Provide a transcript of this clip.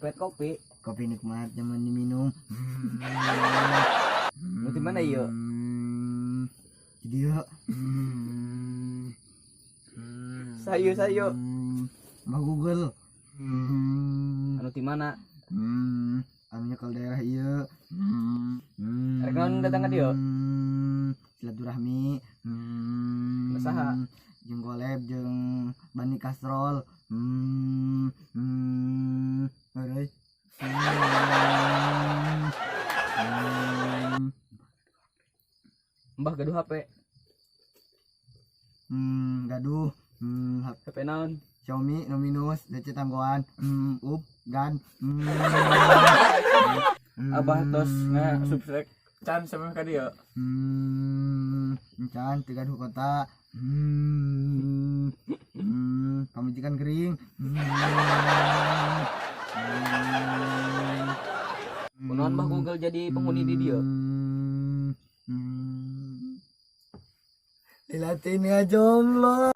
Nyopet kopi. Kopi nikmat nyaman diminum. Nu di mana ieu? Jadi ya. Sayu sayu. Mbah Google. Anu di mana? Anu nyekel daerah ieu. Rek naon datang ka dieu? Silaturahmi. Saha? Jeung Goleb jeung Bani Kastrol. Euy. Mbah gaduh HP. Gaduh. HP naon? Xiaomi Nominus DC tanggoan. Up gan. Abah tos nge subscribe can sampai ka dieu? Can, teu gaduh kota. Pamajikan gering. Kunaon Mbah Google jadi penghuni di dieu? Dilatih jomblo.